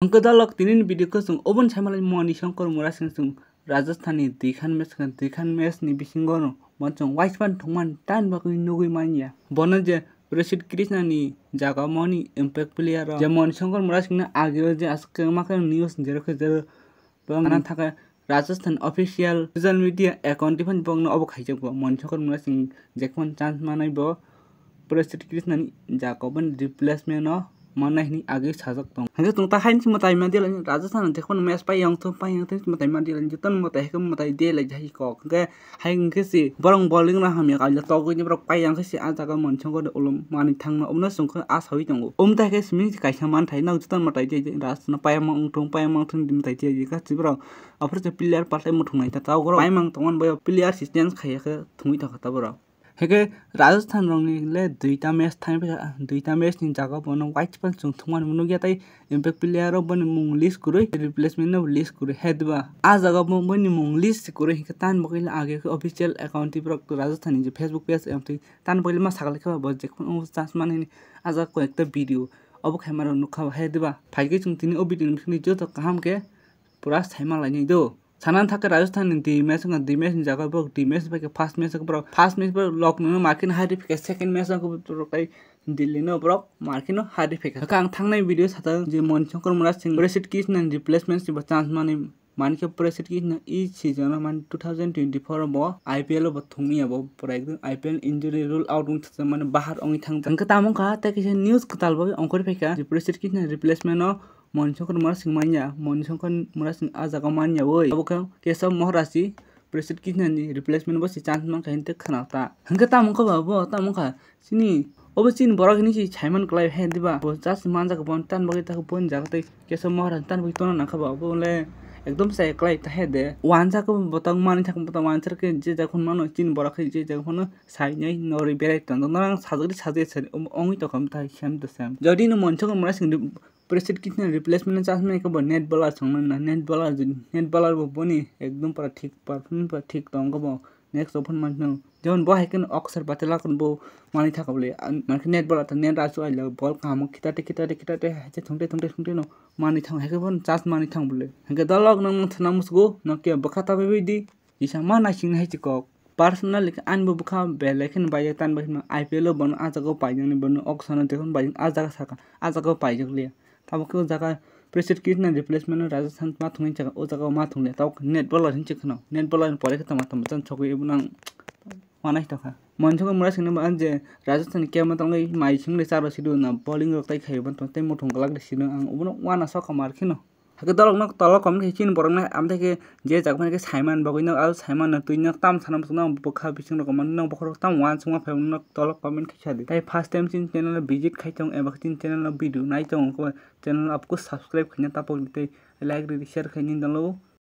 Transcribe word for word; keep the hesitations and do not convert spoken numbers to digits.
Hwnkhe dalok tini ni video khe chwng oboni saimanlai Moni Shankar Murasing chwng Rajasthan ni duikhan match khe duikhan match ni bisingo no bo chwng waispan thwngmani tan bagwi nugwi manya. Bono je Prasid Krishna ni jaga Moni impact player rok je Moni Shankar Murasing no ageo je aswk kwbangma khe news jero khe jero bo wngna thangkha Rajasthan official social media account ni phano bokno obo khaijak bo Moni Shankar Murasing jekhon chance manai bo Prasid Krishna ni jaga boni replacement no mannai hwnwi agwi sajak tongo. Hwnkhe chwng ta haini simo tai ma diyalani Rajasthan ni jekhon match pai yang thung pai yang thung simo tai ma diyalani jotono mwtai hai khe mwtai diyalai jai kok. Hwnkhe hai hwnkhe si borok bowling rok hamya kaila togwi ni borok pai yang khe si ah jaga Moni Shankar ni ulo manwi thangno omono chwng khe ah sawi tongo. Omo tai khe simi kaisa manthai no jotono mwtai diyajak Rajasthan no pai yang wngthung pai yang wngthung mwtai diyajak kha si borok. Aphuru se player patlai muthung nai ta, ta borok pai mang tongmani bai player si change khaiya khe thungwi tongkha ta borok. Hwnkhe Rajasthan rokni le duita match thangwi phaikha, duita match ni jaga bono waispan chwng thwngmani nukya tei impact player rok boni mung list kwrwi replacement no list kwrwi he diba. Ah jaga bo boni mung list kwrwi hwnkhe tan bagwi le age khe official account tei borok Rajasthan ni je Facebook page em twi tan bagwi le ma sakha lekha bo jekhon chance manwi ah jaga koi ekta video obo khaima rok nukha he diba. Phaikhe chwng tini o video ni bisingtwi joto kaham khe pura saima lainai do. Sana thangkhe Rajasthan ni di match wngkha, di match ni jaga borok di match bai khe first match borok first match borok Lucknow no markhe no hari phikha, second match wngkha borok tai Delhi no borok markhe no hari phikha. Hwnkhe ang thangnai video sathang je Moni Shankar Murasing Prasid Krishna ni replacement si bo chance manwi mankhe Prasid Krishna e season o mane two thousand twenty-four o bo I P L o bo thungya bo pura ekdom I P L injury rule out wng thajak mane bahar wngwi thangjak. Hwnkhe tamo wngkha tei kaisa news kwtal bo ongkhorwi phaikha je Prasid Krishna ni replacement o Moni Shankar Murasing manya, Moni Shankar Murasing ah jaga manya oi. Abo khe Keshav Maharaj si Prasid Krishna ni replacement bo si chance mankha hinte khna ta. Hwnkhe tamo wngkha ba bo, tamo wngkha chini obo chini borok hini si saiman kwlai he diba. Bo just manjak bo tan bagwi ta boni jaga tei Keshav Maharaj tan bagwi tona nangkha ba bo le ekdom sai kwlai ta he de. Wanjak bo botong mani thang botong wanjak khe je jakhon mano chini borok khe je jakhon sainai norwi berai tongo. Norang sajagri sajagri sari ongwi tongkha bwthai same to same. Jodi no Moni Shankar Murasing Prasid Krishna replacement no chance manwi khe bo net bowler songno na, net bowler jodi, net bowler bo boni ekdom pura thik, performance pura thik tongo bo. Next ophon manwi phano jemon bo hai kheno Akshar Patel khe bo manwi thangkha bole, mankhe net bowler ta net rasu aila ball kaham khitate khitate khitate haise thungte thungte thungte no manwi thang, hai khe bono chance manwi thang bole. Hwnkhe dalok nang nang thana musugo, nokhe bwkha ta bai bai di. Kisa ma naising hai chikok. Personally khe ani bo bwkha belai kheno baijak, tani bai kheno I P L o bono ah jaga o paijaknai, bono auction o jephuru baijak ah jaga saka, ah jaga o paijak liya. Tabuk khe o jaga Prasid Krishna replacement o Rajasthan ma thungwi chakha, o jaga o ma thung liya. Tabuk net bowler hinwi chwng kheno, net bowler ni pore khe tongma tongma chang sogwi ebo nang wanai tongkha. Moni Shankar Murasing no bo ang je Rajasthan ni camp o tongwi mai simi le charo sidu na bowling rok tai khaio tei muthung glak de sino ang obono wana sokha mar kheno. Hakhe dolok nok tolo comment khai chini borok nai, amthe khe je jak phano khe saiman bagwi nok, aro saiman no twi nok tam sana bwswk no bwkha bising rok mano nok bokhorok tam uansukma phai nok tolo comment khai sadi. Tai first time chini channel o visit khai tong eba chini channel o video nai tong khe channel o apku subscribe khaina tapok di tei like ridi share khaini dolo.